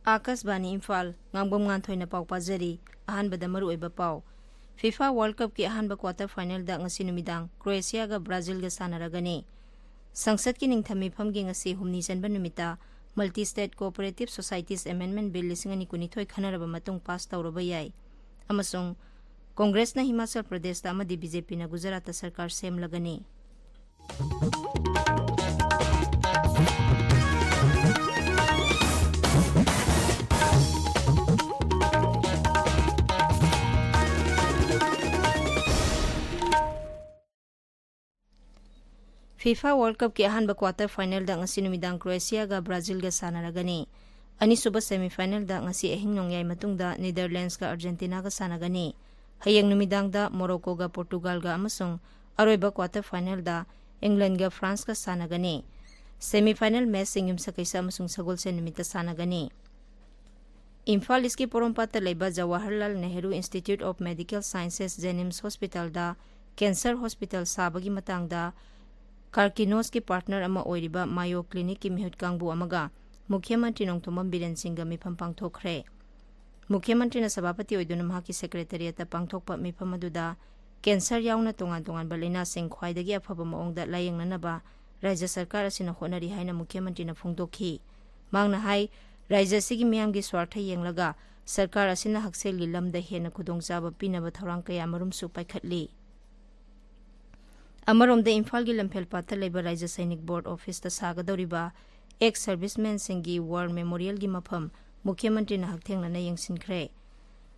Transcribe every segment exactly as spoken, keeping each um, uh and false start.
ꯑꯥꯀꯥꯁꯕꯥꯅꯤ ꯏꯝꯐꯥꯜ, ꯉꯥꯡꯕꯝ ꯉꯥꯟꯊꯣꯏꯅ ꯄꯥꯎ ꯄꯥꯖꯔꯤ꯫ ꯑꯍꯥꯟꯕꯗ ꯃꯔꯨꯑꯣꯏꯕ ꯄꯥꯎ꯫ ꯐꯤꯐꯥ ꯋꯥꯔꯜ ꯀꯞꯀꯤ ꯑꯍꯥꯟꯕ ꯀ꯭ꯋꯥꯇꯔ ꯐꯥꯏꯅꯦꯜꯗ ꯉꯁꯤ ꯅꯨꯃꯤꯗꯥꯡ ꯀ꯭ꯔꯣꯑꯦꯁꯤꯌꯥꯒ ꯕ꯭ꯔꯥꯖꯤꯜꯒ ꯁꯥꯟꯅꯔꯒꯅꯤ꯫ ꯁꯪꯁꯠꯀꯤ ꯅꯤꯡꯊꯝ ꯃꯤꯐꯝꯒꯤ ꯉꯁꯤ ꯍꯨꯝꯅꯤ ꯆꯟꯕ ꯅꯨꯃꯤꯠꯇ Multi State Cooperative Societies Amendment Bill ꯂꯤꯁꯤꯡ ꯑꯅꯤ ꯀꯨꯟꯅꯤꯊꯣꯏ ꯈꯟꯅꯔꯕ ꯃꯇꯨꯡ ꯄꯥꯁ ꯇꯧꯔꯕ ꯌꯥꯏ꯫ ꯑꯃꯁꯨꯡ ꯀꯣꯡꯒ꯭ꯔꯦꯁꯅ ꯍꯤꯃꯥꯆꯜ ꯄ꯭ꯔꯗꯦꯁꯇ ꯑꯃꯗꯤ ꯕꯤ ꯖꯦ ꯄꯤꯅ ꯒꯨꯖꯔꯥꯠꯇ ꯁꯔꯀꯥꯔ ꯁꯦꯝꯂꯒꯅꯤ꯫ ꯐꯤꯐꯥ ꯋꯥꯔꯜ ꯀꯞꯀꯤ ꯑꯍꯥꯟꯕ ꯀ꯭ꯋꯥꯇꯔ ꯐꯥꯏꯅꯦꯜꯗ ꯉꯁꯤ ꯅꯨꯃꯤꯗꯥꯡ ꯀ꯭ꯔꯣꯑꯦꯁꯤꯌꯥꯒ ꯕ꯭ꯔꯥꯖꯤꯜꯒ ꯁꯥꯟꯅꯔꯒꯅꯤ꯫ ꯑꯅꯤꯁꯨꯕ ꯁꯦꯃꯤ ꯐꯥꯏꯅꯦꯜꯗ ꯉꯁꯤ ꯑꯍꯤꯡ ꯅꯣꯡꯌꯥꯏ ꯃꯇꯨꯡꯗ ꯅꯦꯗꯔꯂꯦꯟꯁꯀ ꯑꯥꯔꯖꯦꯟꯇꯤꯅꯥꯒ ꯁꯥꯟꯅꯒꯅꯤ꯫ ꯍꯌꯦꯡ ꯅꯨꯃꯤꯗꯥꯡꯗ ꯃꯣꯔꯣꯀꯣꯒ ꯄꯣꯔꯇꯨꯒꯥꯜꯒ ꯑꯃꯁꯨꯡ ꯑꯔꯣꯏꯕ ꯀ꯭ꯋꯥꯇꯔ ꯐꯥꯏꯅꯦꯜꯗ ꯏꯪꯂꯦꯟꯒ ꯐ꯭ꯔꯥꯟꯁꯀ ꯁꯥꯟꯅꯒꯅꯤ꯫ ꯁꯦꯃꯤ ꯐꯥꯏꯅꯦꯜ ꯃꯦꯆꯁꯤꯡ ꯌꯨꯝꯁꯀꯩꯁ ꯑꯃꯁꯨꯡ ꯁꯒꯣꯜꯁꯦꯟ ꯅꯨꯃꯤꯠꯇ ꯁꯥꯟꯅꯒꯅꯤ꯫ ꯏꯝꯐꯥꯜ ꯏꯁꯀꯤ ꯄꯣꯔꯣꯝꯄꯥꯠꯇ ꯂꯩꯕ Jawaharlal Nehru Institute of Medical Sciences JNIMS ꯍꯣꯁꯄꯤꯇꯥꯜꯗ ꯀꯦꯟꯁꯔ ꯍꯣꯁꯄꯤꯇꯥꯜ ꯁꯥꯕꯒꯤ ꯃꯇꯥꯡꯗ ꯀꯥꯔꯀꯤꯅꯣꯁꯀꯤ ꯄꯥꯔꯠꯅꯔ ꯑꯃ ꯑꯣꯏꯔꯤꯕ ꯃꯥꯌꯣ ꯀ꯭ꯂꯤꯅꯤꯛꯀꯤ ꯃꯤꯍꯨꯠ ꯀꯥꯡꯕꯨ ꯑꯃꯒ ꯃꯨꯈ꯭ꯌ ꯃꯟꯇ꯭ꯔꯤ ꯅꯣꯡꯊꯣꯝꯕꯝ ꯕꯤꯔꯦꯟ ꯁꯤꯡꯒ ꯃꯤꯐꯝ ꯄꯥꯡꯊꯣꯛꯈ꯭ꯔꯦ꯫ ꯃꯨꯈ꯭ꯌ ꯃꯟꯇ꯭ꯔꯤꯅ ꯁꯚꯥꯄꯇꯤ ꯑꯣꯏꯗꯨꯅ ꯃꯍꯥꯛꯀꯤ ꯁꯦꯀ꯭ꯔꯦꯇꯔꯤꯌꯦꯠꯇ ꯄꯥꯡꯊꯣꯛꯄ ꯃꯤꯐꯝ ꯑꯗꯨꯗ ꯀꯦꯟꯁꯔ ꯌꯥꯎꯅ ꯇꯣꯉꯥꯟ ꯇꯣꯉꯥꯟꯕ ꯂꯥꯏꯅꯥꯁꯤꯡ ꯈ꯭ꯋꯥꯏꯗꯒꯤ ꯑꯐꯕ ꯃꯑꯣꯡꯗ ꯂꯥꯌꯦꯡꯅꯅꯕ ꯔꯥꯖ꯭ꯌ ꯁꯔꯀꯥꯔ ꯑꯁꯤꯅ ꯍꯣꯠꯅꯔꯤ ꯍꯥꯏꯅ ꯃꯨꯈ꯭ꯌ ꯃꯟꯇ꯭ꯔꯤꯅ ꯐꯣꯡꯗꯣꯛꯈꯤ꯫ ꯃꯍꯥꯛꯅ ꯍꯥꯏ, ꯔꯥꯖ꯭ꯌ ꯑꯁꯤꯒꯤ ꯃꯤꯌꯥꯝꯒꯤ ꯁ꯭ꯋꯥꯔꯊ ꯌꯦꯡꯂꯒ ꯁꯔꯀꯥꯔ ꯑꯁꯤꯅ ꯍꯛꯁꯦꯜꯒꯤ ꯂꯝꯗ ꯍꯦꯟꯅ ꯈꯨꯗꯣꯡꯆꯥꯕ ꯄꯤꯅꯕ ꯊꯧꯔꯥꯡ ꯀꯌꯥ ꯃꯔꯨꯝꯁꯨ ꯄꯥꯏꯈꯠꯂꯤ꯫ ꯑꯃꯔꯣꯝꯗ ꯏꯝꯐꯥꯜꯒꯤ ꯂꯝꯐꯦꯜꯄꯥꯠꯇ ꯂꯩꯕ ꯔꯥꯖ꯭ꯌ ꯁꯩꯅꯤꯛ ꯕꯣꯔꯗ ꯑꯣꯐꯤꯁꯇ ꯁꯥꯒꯗꯧꯔꯤꯕ ꯑꯦꯛꯁ ꯁꯔꯚꯤꯁꯃꯦꯟꯁꯤꯡꯒꯤ ꯋꯥꯔ ꯃꯦꯃꯣꯔꯤꯌꯦꯜꯒꯤ ꯃꯐꯝ ꯃꯨꯈ꯭ꯌ ꯃꯟꯇ꯭ꯔꯤꯅ ꯍꯛꯊꯦꯡꯅꯅ ꯌꯦꯡꯁꯤꯟꯈ꯭ꯔꯦ꯫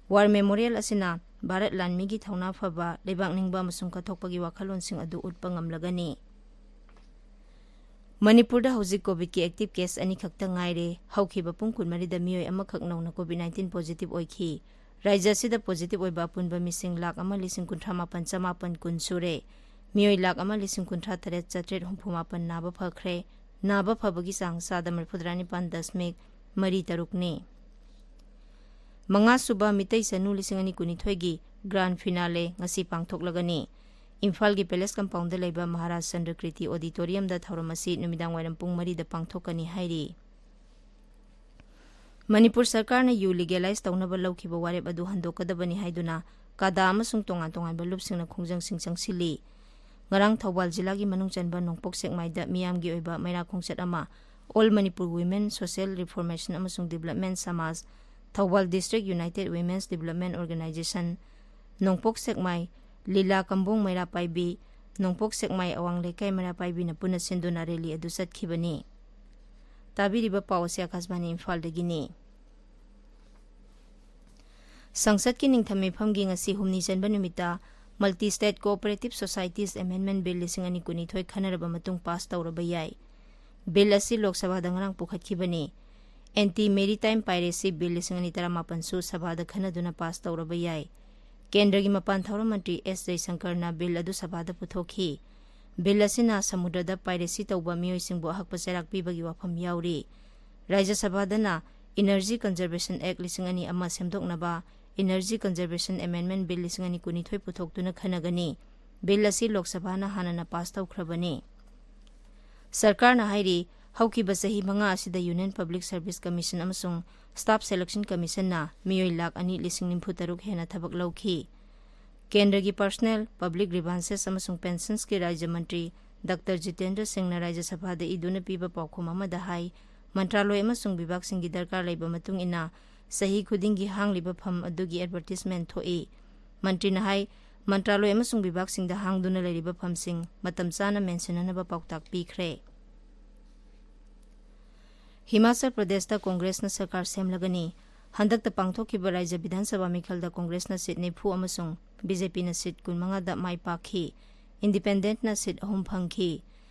ꯋꯥꯔ ꯃꯦꯃꯣꯔꯤꯌꯦꯜ ꯑꯁꯤꯅ ꯚꯥꯔꯠ ꯂꯥꯟꯃꯤꯒꯤ ꯊꯧꯅꯥ ꯐꯕ, ꯂꯩꯕꯥꯛ ꯅꯤꯡꯕ ꯑꯃꯁꯨꯡ ꯀꯠꯊꯣꯛꯄꯒꯤ ꯋꯥꯈꯜꯂꯣꯟꯁꯤꯡ ꯑꯗꯨ ꯎꯠꯄ ꯉꯝꯂꯒꯅꯤ꯫ ꯃꯅꯤꯄꯨꯔꯗ ꯍꯧꯖꯤꯛ ꯀꯣꯚꯤꯗꯀꯤ ꯑꯦꯛꯇꯤꯚ ꯀꯦꯁ ꯑꯅꯤꯈꯛꯇ ꯉꯥꯏꯔꯦ꯫ ꯍꯧꯈꯤꯕ ꯄꯨꯡ ꯀꯨꯟꯃꯔꯤꯗ ꯃꯤꯑꯣꯏ ꯑꯃꯈꯛ ꯅꯧꯅ ꯀꯣꯚꯤꯗ ꯅꯥꯏꯟꯇꯤꯟ ꯄꯣꯖꯤꯇꯤꯚ ꯑꯣꯏꯈꯤ꯫ ꯔꯥꯖ꯭ꯌ ꯑꯁꯤꯗ ꯄꯣꯖꯤꯇꯤꯚ ꯑꯣꯏꯕ ꯑꯄꯨꯟꯕ ꯃꯤꯁꯤꯡ ꯂꯥꯈ ꯑꯃ ꯂꯤꯁꯤꯡ ꯀꯨꯟꯊ꯭ꯔꯥ ꯃꯥꯄꯟ ꯆꯃꯥꯄꯟ ꯀꯨꯟ ꯁꯨꯔꯦ꯫ ꯃꯤꯑꯣꯏ ꯂꯥꯈ ꯑꯃ ꯂꯤꯁꯤꯡ ꯀꯨꯟꯊ꯭ꯔꯥ ꯇꯔꯦꯠ ꯆꯥꯇ꯭ꯔꯦꯠ ꯍꯨꯝꯐꯨ ꯃꯥꯄꯟ ꯅꯥꯕ ꯐꯈ꯭ꯔꯦ꯫ ꯅꯥꯕ ꯐꯕꯒꯤ ꯆꯥꯡ ꯆꯥꯗ ꯃꯔꯤꯐꯨꯇꯔꯥ ꯅꯤꯄꯥꯟ ꯗꯁꯃꯤꯛ ꯃꯔꯤ ꯇꯔꯨꯛꯅꯤ꯫ ꯃꯉꯥꯁꯨꯕ ꯃꯤꯇꯩ ꯆꯅꯨ ꯂꯤꯁꯤꯡ ꯑꯅꯤ ꯀꯨꯟꯅꯤꯊꯣꯏꯒꯤ ꯒ꯭ꯔꯥꯟ ꯐꯤꯅꯥꯂꯦ ꯉꯁꯤ ꯄꯥꯡꯊꯣꯛꯂꯒꯅꯤ꯫ ꯏꯝꯐꯥꯜꯒꯤ ꯄꯦꯂꯦꯁ ꯀꯝꯄꯥꯎꯟꯗ ꯂꯩꯕ ꯃꯍꯥꯔꯥꯖ ꯆꯟꯗ꯭ꯔꯀ꯭ꯔꯤꯇꯤ ꯑꯣꯗꯤꯇꯣꯔꯤꯌꯝꯗ ꯊꯧꯔꯝ ꯑꯁꯤ ꯅꯨꯃꯤꯗꯥꯡꯋꯥꯏꯔꯝ ꯄꯨꯡ ꯃꯔꯤꯗ ꯄꯥꯡꯊꯣꯛꯀꯅꯤ ꯍꯥꯏꯔꯤ꯫ ꯃꯅꯤꯄꯨꯔ ꯁꯔꯀꯥꯔꯅ ꯌꯨ ꯂꯤꯒꯦꯂꯥꯏꯖ ꯇꯧꯅꯕ ꯂꯧꯈꯤꯕ ꯋꯥꯔꯦꯞ ꯑꯗꯨ ꯍꯟꯗꯣꯛꯀꯗꯕꯅꯤ ꯍꯥꯏꯗꯨꯅ ꯀꯥꯗꯥ ꯑꯃꯁꯨꯡ ꯇꯣꯉꯥꯟ ꯇꯣꯉꯥꯟꯕ ꯂꯨꯞꯁꯤꯡꯅ ꯈꯣꯡꯖꯪꯁꯤꯡ ꯆꯪꯁꯤꯜꯂꯤ꯫ ꯉꯔꯥꯡ ꯊꯧꯕꯥꯜ ꯖꯤꯂꯥꯒꯤ ꯃꯅꯨꯡ ꯆꯟꯕ ꯅꯣꯡꯄꯣꯛ ꯁꯦꯛꯃꯥꯏꯗ ꯃꯤꯌꯥꯝꯒꯤ ꯑꯣꯏꯕ ꯃꯩꯔꯥ ꯈꯣꯡꯆꯠ ꯑꯃ All Manipur Women Social Reformation ꯑꯃꯁꯨꯡ Development ꯁꯃꯥꯖ, Thoubal District United Women's Development Organization, ꯅꯣꯡꯄꯣꯛ ꯁꯦꯛꯃꯥꯏ, ꯂꯤꯂꯥ ꯀꯝꯕꯣꯡ ꯃꯩꯔꯥ ꯄꯥꯏꯕꯤ, ꯅꯣꯡꯄꯣꯛ ꯁꯦꯛꯃꯥꯏ ꯑꯋꯥꯡ ꯂꯩꯀꯥꯏ ꯃꯩꯔꯥ ꯄꯥꯏꯕꯤꯅ ꯄꯨꯟꯅ ꯁꯤꯟꯗꯨꯅ ꯔꯦꯂꯤ ꯑꯗꯨ ꯆꯠꯈꯤꯕꯅꯤ꯫ ꯇꯥꯕꯤꯔꯤꯕ ꯄꯥꯎ ꯑꯁꯤ ꯑꯀꯥꯁꯕꯥꯅꯤ ꯏꯝꯐꯥꯜꯗꯒꯤꯅꯤ꯫ ꯁꯪꯁꯠꯀꯤ ꯅꯤꯡꯊꯝ ꯃꯤꯐꯝꯒꯤ ꯉꯁꯤ ꯍꯨꯝꯅꯤ ꯆꯟꯕ ꯅꯨꯃꯤꯠꯇ Multi State Cooperative Societies Amendment Bill ꯂꯤꯁꯤꯡ ꯑꯅꯤ ꯀꯨꯟꯅꯤꯊꯣꯏ ꯈꯟꯅꯔꯕ ꯃꯇꯨꯡ ꯄꯥꯁ ꯇꯧꯔꯕ ꯌꯥꯏ꯫ ꯕꯤꯜ ꯑꯁꯤ ꯂꯣꯛ ꯁꯚꯥꯗ ꯉꯔꯥꯡ ꯄꯨꯈꯠꯈꯤꯕꯅꯤ꯫ Anti Maritime Piracy Bill ꯂꯤꯁꯤꯡ ꯑꯅꯤ ꯇꯔꯥꯃꯥꯄꯟꯁꯨ ꯁꯚꯥꯗ ꯈꯟꯅꯗꯨꯅ ꯄꯥꯁ ꯇꯧꯔꯕ ꯌꯥꯏ꯫ ꯀꯦꯟꯗ꯭ꯔꯒꯤ ꯃꯄꯥꯟ ꯊꯧꯔꯝ ꯃꯟꯇ꯭ꯔꯤ ꯑꯦꯁ ꯖꯌꯁꯪꯀꯔꯅ ꯕꯤꯜ ꯑꯗꯨ ꯁꯚꯥꯗ ꯄꯨꯊꯣꯛꯈꯤ꯫ ꯕꯤꯜ ꯑꯁꯤꯅ ꯁꯃꯨꯗ꯭ꯔꯗ piracy ꯇꯧꯕ ꯃꯤꯑꯣꯏꯁꯤꯡꯕꯨ ꯑꯍꯛꯄ ꯆꯩꯔꯥꯛ ꯄꯤꯕꯒꯤ ꯋꯥꯐꯝ ꯌꯥꯎꯔꯤ꯫ ꯔꯥꯖ꯭ꯌ ꯁꯚꯥꯗꯅ Energy Conservation Act ꯂꯤꯁꯤꯡ ꯑꯅꯤ ꯑꯃ ꯁꯦꯝꯗꯣꯛꯅꯕ Energy Conservation Amendment Bill ꯂꯤꯁꯤꯡ ꯑꯅꯤ ꯀꯨꯟꯅꯤꯊꯣꯏ ꯄꯨꯊꯣꯛꯇꯨꯅ ꯈꯟꯅꯒꯅꯤ꯫ ꯕꯤꯜ ꯑꯁꯤ ꯂꯣꯛ ꯁꯚꯥꯅ ꯍꯥꯟꯅꯅ ꯄꯥꯁ ꯇꯧꯈ꯭ꯔꯕꯅꯤ꯫ ꯁꯔꯀꯥꯔꯅ ꯍꯥꯏꯔꯤ, ꯍꯧꯈꯤꯕ ꯆꯍꯤ ꯃꯉꯥ ꯑꯁꯤꯗ Union Public Service Commission ꯑꯃꯁꯨꯡ Staff Selection Commissionꯅ ꯃꯤꯑꯣꯏ ꯂꯥꯈ ꯑꯅꯤ ꯂꯤꯁꯤꯡ ꯅꯤꯐꯨ ꯇꯔꯨꯛ ꯍꯦꯟꯅ ꯊꯕꯛ ꯂꯧꯈꯤ꯫ ꯀꯦꯟꯗ꯭ꯔꯒꯤ Personnel, Public Grievances ꯑꯃꯁꯨꯡ Pensionsꯀꯤ ꯔꯥꯖ꯭ꯌ ꯃꯟꯇ꯭ꯔꯤ ꯗꯥꯛꯇꯔ ꯖꯤꯇꯦꯟꯗ꯭ꯔ ꯁꯤꯡꯅ ꯔꯥꯖ꯭ꯌ ꯁꯚꯥꯗ ꯏꯗꯨꯅ ꯄꯤꯕ ꯄꯥꯎꯈꯨꯝ ꯑꯃꯗ ꯍꯥꯏ, ꯃꯟꯇ꯭ꯔꯥꯂꯣꯏ ꯑꯃꯁꯨꯡ ꯕꯤꯚꯥꯒꯁꯤꯡꯒꯤ ꯗꯔꯀꯥꯔ ꯂꯩꯕ ꯃꯇꯨꯡ ꯏꯟꯅ ꯆꯍꯤ ꯈꯨꯗꯤꯡꯒꯤ ꯍꯥꯡꯂꯤꯕ ꯐꯝ ꯑꯗꯨꯒꯤ advertisement ꯊꯣꯛꯏ꯫ ꯃꯟꯇ꯭ꯔꯤꯅ ꯍꯥꯏ, ꯃꯟꯇ꯭ꯔꯥꯂꯣꯏ ꯑꯃꯁꯨꯡ ꯕꯤꯚꯥꯒꯁꯤꯡꯗ ꯍꯥꯡꯗꯨꯅ ꯂꯩꯔꯤꯕ ꯐꯝꯁꯤꯡ ꯃꯇꯝ ꯆꯥꯅ ꯃꯦꯟꯁꯤꯟꯅꯅꯕ ꯄꯥꯎꯇꯥꯛ ꯄꯤꯈ꯭ꯔꯦ꯫ ꯍꯤꯃꯥꯆꯜ ꯄ꯭ꯔꯗꯦꯁꯇ ꯀꯣꯡꯒ꯭ꯔꯦꯁꯅ ꯁꯔꯀꯥꯔ ꯁꯦꯝꯂꯒꯅꯤ꯫ ꯍꯟꯗꯛꯇ ꯄꯥꯡꯊꯣꯛꯈꯤꯕ ꯔꯥꯖ꯭ꯌ ꯕꯤꯙꯥꯟ ꯁꯚꯥ ꯃꯤꯈꯜꯗ ꯀꯣꯡꯒ꯭ꯔꯦꯁꯅ ꯁꯤꯠ ꯅꯤꯐꯨ ꯑꯃꯁꯨꯡ ꯕꯤ ꯖꯦ ꯄꯤꯅ ꯁꯤꯠ ꯀꯨꯟꯃꯉꯥꯗ ꯃꯥꯏ ꯄꯥꯛꯈꯤ꯫ Independentꯅ ꯁꯤꯠ ꯑꯍꯨꯝ ꯐꯪꯈꯤ꯫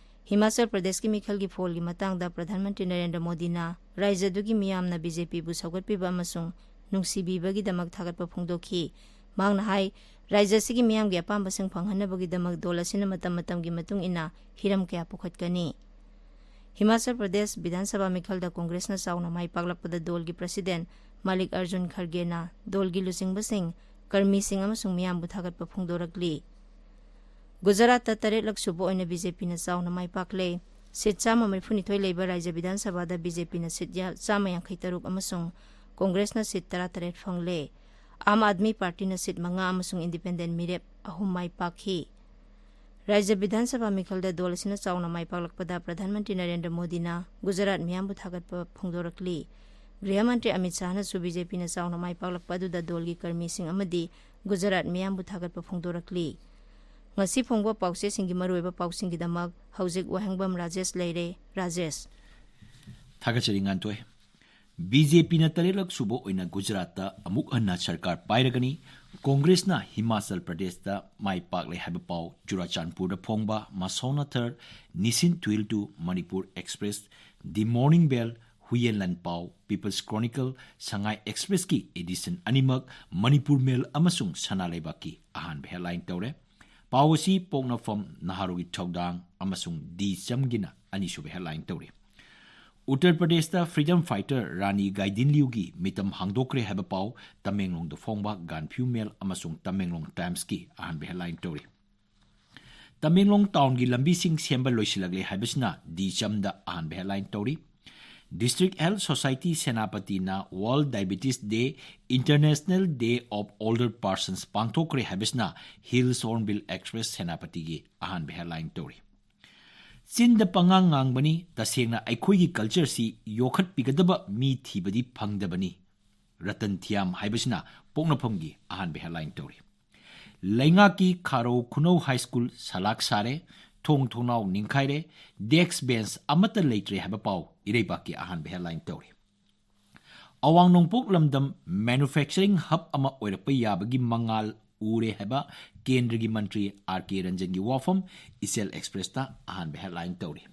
ꯍꯤꯃꯥꯆꯜ ꯄ꯭ꯔꯗꯦꯁꯀꯤ ꯃꯤꯈꯜꯒꯤ ꯐꯣꯜꯒꯤ ꯃꯇꯥꯡꯗ ꯄ꯭ꯔꯙꯥꯟ ꯃꯟꯇ꯭ꯔꯤ ꯅꯔꯦꯟꯗ꯭ꯔ ꯃꯣꯗꯤꯅ ꯔꯥꯖ꯭ꯌ ꯑꯗꯨꯒꯤ ꯃꯤꯌꯥꯝꯅ ꯕꯤ ꯖꯦ ꯄꯤꯕꯨ ꯁꯧꯒꯠꯄꯤꯕ ꯑꯃꯁꯨꯡ ꯅꯨꯡꯁꯤꯕꯤꯕꯒꯤꯗꯃꯛ ꯊꯥꯒꯠꯄ ꯐꯣꯡꯗꯣꯛꯈꯤ꯫ ꯃꯍꯥꯛꯅ ꯍꯥꯏ, ꯔꯥꯖ꯭ꯌ ꯑꯁꯤꯒꯤ ꯃꯤꯌꯥꯝꯒꯤ ꯑꯄꯥꯝꯕꯁꯤꯡ ꯐꯪꯍꯟꯅꯕꯒꯤꯗꯃꯛ ꯗꯣꯜ ꯑꯁꯤꯅ ꯃꯇꯝ ꯃꯇꯝꯒꯤ ꯃꯇꯨꯡ ꯏꯟꯅ ꯍꯤꯔꯝ ꯀꯌꯥ ꯄꯨꯈꯠꯀꯅꯤ꯫ ꯍꯤꯃꯥꯆꯜ ꯄ꯭ꯔꯗꯦꯁ ꯕꯤꯙꯥꯟ ꯁꯚꯥ ꯃꯤꯈꯜꯗ ꯀꯣꯡꯒ꯭ꯔꯦꯁꯅ ꯆꯥꯎꯅ ꯃꯥꯏ ꯄꯥꯛꯂꯛꯄꯗ ꯗꯣꯜꯒꯤ ꯄ꯭ꯔꯁꯤꯗꯦꯟ ꯃꯥꯂꯤꯛ ꯑꯔꯖꯨꯟ ꯈꯔꯒꯦꯅ ꯗꯣꯜꯒꯤ ꯂꯨꯆꯤꯡꯕꯁꯤꯡ, ꯀꯔꯃꯤꯁꯤꯡ ꯑꯃꯁꯨꯡ ꯃꯤꯌꯥꯝꯕꯨ ꯊꯥꯒꯠꯄ ꯐꯣꯡꯗꯣꯔꯛꯂꯤ꯫ ꯒꯨꯖꯔꯥꯠꯇ ꯇꯔꯦꯠꯂꯛ ꯁꯨꯕ ꯑꯣꯏꯅ ꯕꯤ ꯖꯦ ꯄꯤꯅ ꯆꯥꯎꯅ ꯃꯥꯏ ꯄꯥꯛꯂꯦ꯫ ꯁꯤꯠ ꯆꯥꯝꯃ ꯃꯔꯤꯐꯨꯅꯤꯊꯣꯏ ꯂꯩꯕ ꯔꯥꯖ꯭ꯌ ꯕꯤꯙꯥꯟ ꯁꯚꯥꯗ ꯕꯤ ꯖꯦ ꯄꯤꯅ ꯁꯤꯠ ꯌꯥ-, ꯆꯥꯝꯃ ꯌꯥꯡꯈꯩ ꯇꯔꯨꯛ ꯑꯃꯁꯨꯡ ꯀꯣꯡꯒ꯭ꯔꯦꯁꯅ ꯁꯤꯠ ꯇꯔꯥꯇꯔꯦꯠ ꯐꯪꯂꯦ꯫ ꯑꯥꯝ ꯑꯥꯗꯃꯤ ꯄꯥꯔꯇꯤꯅ ꯁꯤꯠ ꯃꯉꯥ ꯑꯃꯁꯨꯡ ꯏꯟꯗꯤꯄꯦꯟꯗꯦꯟ ꯃꯤꯔꯦꯞ ꯑꯍꯨꯝ ꯃꯥꯏ ꯄꯥꯛꯈꯤ꯫ ꯔꯥꯖ꯭ꯌ ꯕꯤꯙꯥꯟ ꯁꯚꯥ ꯃꯤꯈꯜꯗ ꯗꯣꯜ ꯑꯁꯤꯅ ꯆꯥꯎꯅ ꯃꯥꯏ ꯄꯥꯛꯂꯛꯄꯗ ꯄ꯭ꯔꯙꯥꯟ ꯃꯟꯇ꯭ꯔꯤ ꯅꯔꯦꯟꯗ꯭ꯔ ꯃꯣꯗꯤꯅ ꯒꯨꯖꯔꯥꯠ ꯃꯤꯌꯥꯝꯕꯨ ꯊꯥꯒꯠꯄ ꯐꯣꯡꯗꯣꯔꯛꯂꯤ꯫ ꯒ꯭ꯔꯤꯍ ꯃꯟꯇ꯭ꯔꯤ ꯑꯃꯤꯠ ꯁꯥꯍꯅꯁꯨ ꯕꯤ ꯖꯦ ꯄꯤꯅ ꯆꯥꯎꯅ ꯃꯥꯏ ꯄꯥꯛꯂꯛꯄ ꯑꯗꯨꯗ ꯗꯣꯜꯒꯤ ꯀꯔꯃꯤꯁꯤꯡ ꯑꯃꯗꯤ ꯒꯨꯖꯔꯥꯠ ꯃꯤꯌꯥꯝꯕꯨ ꯊꯥꯒꯠꯄ ꯐꯣꯡꯗꯣꯔꯛꯂꯤ꯫ ꯉꯁꯤ ꯐꯣꯡꯕ ꯄꯥꯎꯆꯦꯁꯤꯡꯒꯤ ꯃꯔꯨꯑꯣꯏꯕ ꯄꯥꯎꯁꯤꯡꯒꯤꯗꯃꯛ ꯍꯧꯖꯤꯛ ꯋꯥꯍꯦꯡꯕꯝ ꯔꯥꯖꯦꯁ ꯂꯩꯔꯦ꯫ ꯔꯥꯖꯦꯁ꯫ ꯊꯥꯒꯠꯆꯔꯤ ꯉꯥꯟꯊꯣꯏ꯫ ꯕꯤ ꯖꯦ ꯄꯤꯅ ꯇꯔꯦꯠꯂꯛ ꯁꯨꯕ ꯑꯣꯏꯅ ꯒꯨꯖꯔꯥꯠꯇ ꯑꯃꯨꯛ ꯍꯟꯅ ꯁꯔꯀꯥꯔ ꯄꯥꯏꯔꯒꯅꯤ꯫ ꯀꯣꯡꯒ꯭ꯔꯦꯁꯅ ꯍꯤꯃꯥꯆꯜ ꯄ꯭ꯔꯗꯦꯁꯇ ꯃꯥꯏ ꯄꯥꯛꯂꯦ ꯍꯥꯏꯕ ꯄꯥꯎ꯫ ꯆꯨꯔꯥꯆꯥꯟꯄꯨꯔꯗ ꯐꯣꯡꯕ ꯃꯁꯧꯅꯊꯔ, ꯅꯤꯁꯤꯟ ꯇ꯭ꯋꯤꯜ ꯇꯨ ꯃꯅꯤꯄꯨꯔ ꯑꯦꯛꯁꯄ꯭ꯔꯦꯁ, ꯗꯤ ꯃꯣꯔꯅꯤꯡ ꯕꯦꯜ, ꯍꯨꯌꯦꯟ ꯂꯥꯟꯄꯥꯎ, ꯄꯤꯄꯜꯁ ꯀ꯭ꯔꯣꯅꯤꯀꯜ, ꯁꯉꯥꯏ ꯑꯦꯛꯁꯄ꯭ꯔꯦꯁꯀꯤ ꯑꯦꯗꯤꯁꯟ ꯑꯅꯤꯃꯛ ꯃꯅꯤꯄꯨꯔ ꯃꯦꯜ ꯑꯃꯁꯨꯡ ꯁꯅꯥ ꯂꯩꯕꯥꯛꯀꯤ ꯑꯍꯥꯟꯕ ꯍꯦꯗꯂꯥꯏꯟ ꯇꯧꯔꯦ꯫ ꯄꯥꯎ ꯑꯁꯤ ꯄꯣꯛꯅꯐꯝ, ꯅꯍꯥꯔꯣꯜꯒꯤ ꯊꯧꯗꯥꯡ ꯑꯃꯁꯨꯡ ꯗꯤ ꯆꯝꯒꯤꯅ ꯑꯅꯤꯁꯨꯕ ꯍꯦꯗꯂꯥꯏꯟ ꯇꯧꯔꯤ꯫ ꯎꯠꯇꯔ ꯄ꯭ꯔꯗꯦꯁꯇ ꯐ꯭ꯔꯤꯗꯝ ꯐꯥꯏꯇꯔ ꯔꯥꯅꯤ ꯒꯥꯏꯗꯤꯟꯂꯤꯌꯨꯒꯤ ꯃꯤꯇꯝ ꯍꯥꯡꯗꯣꯛꯈ꯭ꯔꯦ ꯍꯥꯏꯕ ꯄꯥꯎ ꯇꯃꯦꯡꯂꯣꯡꯗ ꯐꯣꯡꯕ ꯒꯥꯟꯐꯤꯌꯨ ꯃꯦꯜ ꯑꯃꯁꯨꯡ ꯇꯃꯦꯡꯂꯣꯡ ꯇꯥꯏꯝꯁꯀꯤ ꯑꯍꯥꯟꯕ ꯍꯦꯗꯂꯥꯏꯟ ꯇꯧꯔꯤ꯫ ꯇꯃꯦꯡꯂꯣꯡ ꯇꯥꯎꯟꯒꯤ ꯂꯝꯕꯤꯁꯤꯡ ꯁꯦꯝꯕ ꯂꯣꯏꯁꯤꯜꯂꯛꯂꯦ ꯍꯥꯏꯕꯁꯤꯅ ꯗꯤ ꯆꯝꯗ ꯑꯍꯥꯟꯕ ꯍꯦꯗꯂꯥꯏꯟ ꯇꯧꯔꯤ꯫ ꯗꯤꯁꯇ꯭ꯔꯤꯛ ꯍꯦꯜꯊ ꯁꯣꯁꯥꯏꯇꯤ ꯁꯦꯅꯥꯄꯇꯤꯅ World Diabetes Day, International Day of Older Persons ꯄꯥꯡꯊꯣꯛꯈ꯭ꯔꯦ ꯍꯥꯏꯕꯁꯤꯅ ꯍꯤꯜꯁ ꯍꯣꯔꯟꯕꯤꯜ ꯑꯦꯛꯁꯄ꯭ꯔꯦꯁ ꯁꯦꯅꯥꯄꯇꯤꯒꯤ ꯑꯍꯥꯟꯕ ꯍꯦꯗꯂꯥꯏꯟ ꯇꯧꯔꯤ꯫ ꯆꯤꯟꯗ ꯄꯉꯥꯡ ꯉꯥꯡꯕꯅꯤ, ꯇꯁꯦꯡꯅ ꯑꯩꯈꯣꯏꯒꯤ ꯀꯜꯆꯔꯁꯤ ꯌꯣꯛꯈꯠꯄꯤꯒꯗꯕ ꯃꯤ ꯊꯤꯕꯗꯤ ꯐꯪꯗꯕꯅꯤ꯫ ꯔꯇꯟ ꯊꯤꯌꯥꯝ ꯍꯥꯏꯕꯁꯤꯅ ꯄꯣꯛꯅꯐꯝꯒꯤ ꯑꯍꯥꯟꯕ ꯍꯦꯗꯂꯥꯏꯟ ꯇꯧꯔꯤ꯫ ꯂꯩꯉꯥꯛꯀꯤ ꯈꯥꯔꯧ ꯈꯨꯅꯧ ꯍꯥꯏ ꯁ꯭ꯀꯨꯜ ꯁꯂꯥꯛ ꯁꯥꯔꯦ, ꯊꯣꯡ ꯊꯣꯡꯅꯥꯎ ꯅꯤꯡꯈꯥꯏꯔꯦ, ꯗꯦꯁ꯭ꯛ ꯕꯦꯟꯆ ꯑꯃꯠꯇ ꯂꯩꯇ꯭ꯔꯦ ꯍꯥꯏꯕ ꯄꯥꯎ ꯏꯔꯩꯕꯥꯛꯀꯤ ꯑꯍꯥꯟꯕ ꯍꯦꯗꯂꯥꯏꯟ ꯇꯧꯔꯤ꯫ ꯑꯋꯥꯡ ꯅꯣꯡꯄꯣꯛ ꯂꯝꯗꯝ ꯃꯦꯅꯨꯐꯦꯛꯆꯔꯤꯡ ꯍꯕ ꯑꯃ ꯑꯣꯏꯔꯛꯄ ꯌꯥꯕꯒꯤ ꯃꯉꯥꯜ ꯎꯔꯦ ꯍꯥꯏꯕ ꯀꯦꯟꯗ꯭ꯔꯒꯤ ꯃꯟꯇ꯭ꯔꯤ ꯑꯥꯔ ꯀꯦ ꯔꯟꯖꯟꯒꯤ ꯋꯥꯐꯝ ꯏꯆꯦꯜ ꯑꯦꯛꯁꯄ꯭ꯔꯦꯁꯇ ꯑꯍꯥꯟꯕ ꯍꯦꯗꯂꯥꯏꯟ ꯇꯧꯔꯤ꯫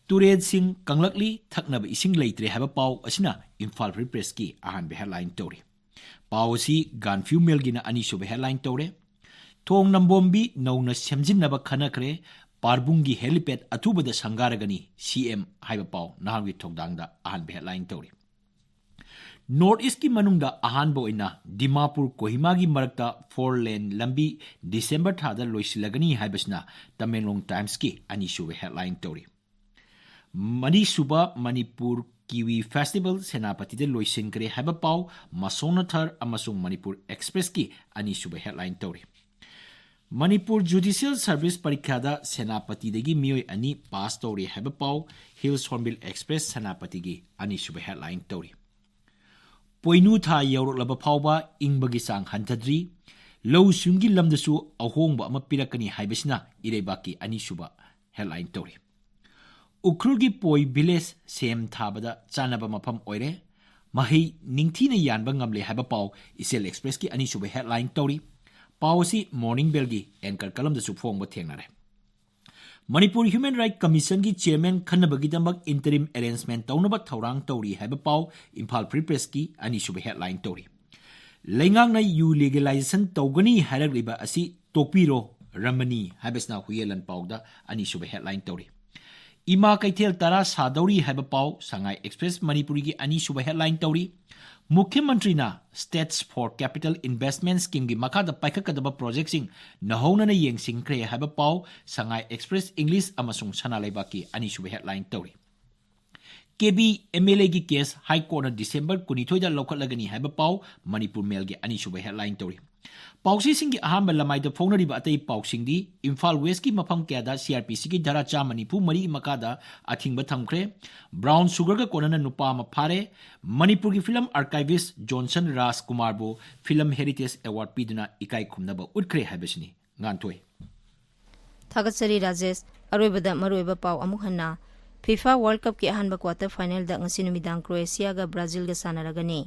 ꯇꯨꯔꯦꯜꯁꯤꯡ ꯀꯪꯂꯛꯂꯤ, ꯊꯛꯅꯕ ꯏꯁꯤꯡ ꯂꯩꯇ꯭ꯔꯦ ꯍꯥꯏꯕ ꯄꯥꯎ ꯑꯁꯤꯅ ꯏꯝꯐꯥꯜ ꯐ꯭ꯔꯤ ꯄ꯭ꯔꯦꯁꯀꯤ ꯑꯍꯥꯟꯕ ꯍꯦꯗꯂꯥꯏꯟ ꯇꯧꯔꯤ꯫ ꯄꯥꯎ ꯑꯁꯤ ꯒꯥꯟꯐꯤꯌꯨ ꯃꯦꯜꯒꯤꯅ ꯑꯅꯤꯁꯨꯕ ꯍꯦꯗꯂꯥꯏꯟ ꯇꯧꯔꯦ꯫ ꯊꯣꯡ ꯅꯝꯕꯣꯝꯕꯤ ꯅꯧꯅ ꯁꯦꯝꯖꯤꯟꯅꯕ ꯈꯟꯅꯈ꯭ꯔꯦ, ꯄꯥꯔꯕꯨꯡꯒꯤ ꯍꯦꯂꯤꯄꯦꯗ ꯑꯊꯨꯕꯗ ꯁꯪꯒꯥꯔꯒꯅꯤ, ꯁꯤ ꯑꯦꯝ ꯍꯥꯏꯕ ꯄꯥꯎ ꯅꯍꯥꯔꯣꯜꯒꯤ ꯊꯧꯗꯥꯡꯗ ꯑꯍꯥꯟꯕ ꯍꯦꯗꯂꯥꯏꯟ ꯇꯧꯔꯤ꯫ ꯅꯣꯔꯠ ꯏꯁꯀꯤ ꯃꯅꯨꯡꯗ ꯑꯍꯥꯟꯕ ꯑꯣꯏꯅ ꯗꯤꯃꯥꯄꯨꯔ ꯀꯣꯍꯤꯃꯥꯒꯤ ꯃꯔꯛꯇ ꯐꯣꯔ ꯂꯦꯟ ꯂꯝꯕꯤ ꯗꯤꯁꯦꯝꯕꯔ ꯊꯥꯗ ꯂꯣꯏꯁꯤꯜꯂꯒꯅꯤ ꯍꯥꯏꯕꯁꯤꯅ ꯇꯃꯦꯡꯂꯣꯡ ꯇꯥꯏꯝꯁꯀꯤ ꯑꯅꯤꯁꯨꯕ ꯍꯦꯗꯂꯥꯏꯟ ꯇꯧꯔꯤ꯫ ꯃꯔꯤꯁꯨꯕ ꯃꯅꯤꯄꯨꯔ ꯀꯤꯋꯤ ꯐꯦꯁꯇꯤꯚꯦꯜ ꯁꯦꯅꯥꯄꯇꯤꯗ ꯂꯣꯏꯁꯤꯟꯈ꯭ꯔꯦ ꯍꯥꯏꯕ ꯄꯥꯎ ꯃꯁꯣꯅꯊꯔ ꯑꯃꯁꯨꯡ ꯃꯅꯤꯄꯨꯔ ꯑꯦꯛꯁꯄ꯭ꯔꯦꯁꯀꯤ ꯑꯅꯤꯁꯨꯕ ꯍꯦꯗꯂꯥꯏꯟ ꯇꯧꯔꯤ꯫ ꯃꯅꯤꯄꯨꯔ ꯖꯨꯗꯤꯁꯤꯌꯦꯜ ꯁꯔꯚꯤꯁ ꯄꯔꯤꯈ꯭ꯌꯥꯗ ꯁꯦꯅꯥꯄꯇꯤꯗꯒꯤ ꯃꯤꯑꯣꯏ ꯑꯅꯤ ꯄꯥꯁ ꯇꯧꯔꯦ ꯍꯥꯏꯕ ꯄꯥꯎ ꯍꯤꯜꯁ ꯍꯣꯔꯟꯕꯤꯜ ꯑꯦꯛꯁꯄ꯭ꯔꯦꯁ ꯁꯦꯅꯥꯄꯇꯤꯒꯤ ꯑꯅꯤꯁꯨꯕ ꯍꯦꯗꯂꯥꯏꯟ ꯇꯧꯔꯤ꯫ ꯄꯣꯏꯅꯨ ꯊꯥ ꯌꯧꯔꯛꯂꯕ ꯐꯥꯎꯕ ꯏꯪꯕꯒꯤ ꯆꯥꯡ ꯍꯟꯊꯗ꯭ꯔꯤ, ꯂꯧ ꯁꯤꯡꯒꯤ ꯂꯝꯗꯁꯨ ꯑꯍꯣꯡꯕ ꯑꯃ ꯄꯤꯔꯛꯀꯅꯤ ꯍꯥꯏꯕꯁꯤꯅ ꯏꯔꯩꯕꯥꯛꯀꯤ ꯑꯅꯤꯁꯨꯕ ꯍꯦꯗꯂꯥꯏꯟ ꯇꯧꯔꯤ꯫ ꯎꯈ꯭ꯔꯨꯜꯒꯤ ꯄꯣꯏ ꯚꯤꯂꯦꯖ ꯁꯦꯝ ꯊꯥꯕꯗ ꯆꯥꯅꯕ ꯃꯐꯝ ꯑꯣꯏꯔꯦ, ꯃꯍꯩ ꯅꯤꯡꯊꯤꯅ ꯌꯥꯟꯕ ꯉꯝꯂꯦ ꯍꯥꯏꯕ ꯄꯥꯎ ꯏꯆꯦꯜ ꯑꯦꯛꯁꯄ꯭ꯔꯦꯁꯀꯤ ꯑꯅꯤꯁꯨꯕ ꯍꯦꯗꯂꯥꯏꯟ ꯇꯧꯔꯤ꯫ ꯄꯥꯎ ꯑꯁꯤ ꯃꯣꯔꯅꯤꯡ ꯕꯦꯜꯒꯤ ꯑꯦꯡꯀꯔ ꯀꯂꯝꯗꯁꯨ ꯐꯣꯡꯕ ꯊꯦꯡꯅꯔꯦ꯫ ꯃꯅꯤꯄꯨꯔ ꯍ꯭ꯌꯨꯃꯦꯟ ꯔꯥꯏꯠ ꯀꯃꯤꯁꯟꯒꯤ ꯆꯤꯌꯔꯃꯦꯟ ꯈꯟꯅꯕꯒꯤꯗꯃꯛ ꯏꯟꯇꯔꯤꯝ ꯑꯦꯔꯦꯟꯖꯃꯦꯟ ꯇꯧꯅꯕ ꯊꯧꯔꯥꯡ ꯇꯧꯔꯤ ꯍꯥꯏꯕ ꯄꯥꯎ ꯏꯝꯐꯥꯜ ꯐ꯭ꯔꯤ ꯄ꯭ꯔꯦꯁꯀꯤ ꯑꯅꯤꯁꯨꯕ ꯍꯦꯗꯂꯥꯏꯟ ꯇꯧꯔꯤ꯫ ꯂꯩꯉꯥꯛꯅ ꯌꯨ ꯂꯤꯒꯦꯂꯥꯏꯖꯦꯁꯟ ꯇꯧꯒꯅꯤ ꯍꯥꯏꯔꯛꯂꯤꯕ ꯑꯁꯤ ꯇꯣꯛꯄꯤꯔꯣ ꯔꯃꯅꯤ ꯍꯥꯏꯕꯁꯤꯅ ꯍꯨꯌꯦꯜꯂꯟ ꯄꯥꯎꯗ ꯑꯅꯤꯁꯨꯕ ꯍꯦꯗꯂꯥꯏꯟ ꯇꯧꯔꯤ꯫ ꯏꯃꯥ ꯀꯩꯊꯦꯜ ꯇꯔꯥ ꯁꯥꯗꯧꯔꯤ ꯍꯥꯏꯕ ꯄꯥꯎ ꯁꯉꯥꯏ ꯑꯦꯛꯁꯄ꯭ꯔꯦꯁ ꯃꯅꯤꯄꯨꯔꯤꯒꯤ ꯑꯅꯤꯁꯨꯕ ꯍꯦꯗꯂꯥꯏꯟ ꯇꯧꯔꯤ꯫ ꯃꯨꯈ꯭ꯌ ꯃꯟꯇ꯭ꯔꯤꯅ ꯁ꯭ꯇꯦꯠꯁ ꯐꯣꯔ ꯀꯦꯄꯤꯇꯦꯜ ꯏꯟꯚꯦꯁ꯭ꯠꯃꯦꯟꯠ ꯁ꯭ꯀꯤꯝꯒꯤ ꯃꯈꯥꯗ ꯄꯥꯏꯈꯠꯀꯗꯕ ꯄ꯭ꯔꯣꯖꯦꯛꯁꯤꯡ ꯅꯧꯍꯧꯅꯅ ꯌꯦꯡꯁꯤꯟꯈ꯭ꯔꯦ ꯍꯥꯏꯕ ꯄꯥꯎ ꯁꯉꯥꯏ ꯑꯦꯛꯁꯄ꯭ꯔꯦꯁ ꯏꯪꯂꯤꯁ ꯑꯃꯁꯨꯡ ꯁꯅꯥ ꯂꯩꯕꯥꯛꯀꯤ ꯑꯅꯤꯁꯨꯕ ꯍꯦꯗꯂꯥꯏꯟ ꯇꯧꯔꯤ꯫ ꯀꯦꯕꯤ ꯑꯦꯝ ꯑꯦꯜ ꯑꯦꯒꯤ ꯀꯦꯁ ꯍꯥꯏ ꯀꯣꯔꯠꯅ ꯗꯤꯁꯦꯝꯕꯔ ꯀꯨꯟꯅꯤꯊꯣꯏꯗ ꯂꯧꯈꯠꯂꯒꯅꯤ ꯍꯥꯏꯕ ꯄꯥꯎ ꯃꯅꯤꯄꯨꯔ ꯃꯦꯜꯒꯤ ꯑꯅꯤꯁꯨꯕ ꯍꯦꯗꯂꯥꯏꯟ ꯇꯧꯔꯤ꯫ ꯄꯥꯎꯆꯦꯁꯤꯡꯒꯤ ꯑꯍꯥꯟꯕ ꯂꯃꯥꯏꯗ ꯐꯣꯡꯅꯔꯤꯕ ꯑꯇꯩ ꯄꯥꯎꯁꯤꯡꯗꯤ ꯏꯝꯐꯥꯜ ꯋꯦꯁ꯭ꯠꯀꯤ ꯃꯐꯝ ꯀꯌꯥꯗ ꯁꯤ ꯑꯥꯔ ꯄꯤ ꯁꯤꯒꯤ ꯙꯥꯔꯥ ꯆꯥꯝꯃ ꯅꯤꯐꯨ ꯃꯔꯤꯒꯤ ꯃꯈꯥꯗ ꯑꯊꯤꯡꯕ ꯊꯝꯈ꯭ꯔꯦ, ꯕ꯭ꯔꯥꯎꯟ ꯁꯨꯒꯔꯒ ꯀꯣꯟꯅꯅ ꯅꯨꯄꯥ ꯑꯃ ꯐꯥꯔꯦ, ꯃꯅꯤꯄꯨꯔꯒꯤ ꯐꯤꯂꯝ ꯑꯥꯔꯀꯥꯏꯚꯤꯁ꯭ꯠ ꯖꯣꯟꯁꯟ ꯔꯥꯖ ꯀꯨꯃꯥꯔꯕꯨ ꯐꯤꯂꯝ ꯍꯦꯔꯤꯇꯦꯖ ꯑꯦꯋꯥꯔꯗ ꯄꯤꯗꯨꯅ ꯏꯀꯥꯏ ꯈꯨꯝꯅꯕ ꯎꯠꯈ꯭ꯔꯦ ꯍꯥꯏꯕꯁꯤꯅꯤ꯫ ꯉꯥꯟꯊꯣꯏ꯫ ꯊꯥꯒꯠꯆꯔꯤ ꯔꯥꯖꯦꯁ꯫ ꯑꯔꯣꯏꯕꯗ ꯃꯔꯨꯑꯣꯏꯕ ꯄꯥꯎ ꯑꯃꯨꯛ ꯍꯟꯅ꯫ ꯐꯤꯐꯥ ꯋꯥꯔꯜꯗ ꯀꯞꯀꯤ ꯑꯍꯥꯟꯕ ꯀ꯭ꯋꯥꯇꯔ ꯐꯥꯏꯅꯦꯜꯗ ꯉꯁꯤ ꯅꯨꯃꯤꯗꯥꯡ ꯀ꯭ꯔꯣꯑꯦꯁꯤꯌꯥꯒ ꯕ꯭ꯔꯥꯖꯤꯜꯒ ꯁꯥꯟꯅꯔꯒꯅꯤ꯫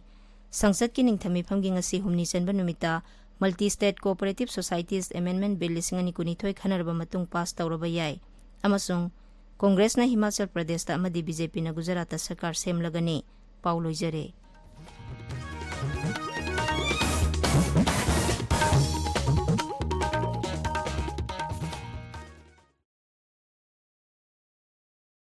ꯁꯪꯁꯠꯀꯤ ꯅꯤꯡꯊꯝ ꯃꯤꯐꯝꯒꯤ ꯉꯁꯤ ꯍꯨꯝꯅꯤ ꯆꯟꯕ ꯅꯨꯃꯤꯠꯇ multi state cooperative societies amendment bill ꯂꯤꯁꯤꯡ ꯑꯅꯤ ꯀꯨꯟꯅꯤꯊꯣꯏ ꯈꯟꯅꯔꯕ ꯃꯇꯨꯡ ꯄꯥꯁ ꯇꯧꯔꯕ ꯌꯥꯏ ꯑꯃꯁꯨꯡ ꯀꯣꯡꯒ꯭ꯔꯦꯁꯅ ꯍꯤꯃꯥꯆꯜ ꯄ꯭ꯔꯗꯦꯁꯇ ꯑꯃꯗꯤ ꯕꯤ ꯖꯦ ꯄꯤꯅ ꯒꯨꯖꯔꯥꯠꯇ ꯁꯔꯀꯥꯔ ꯁꯦꯝꯂꯒꯅꯤ꯫ ꯄꯥꯎ ꯂꯣꯏꯖꯔꯦ꯫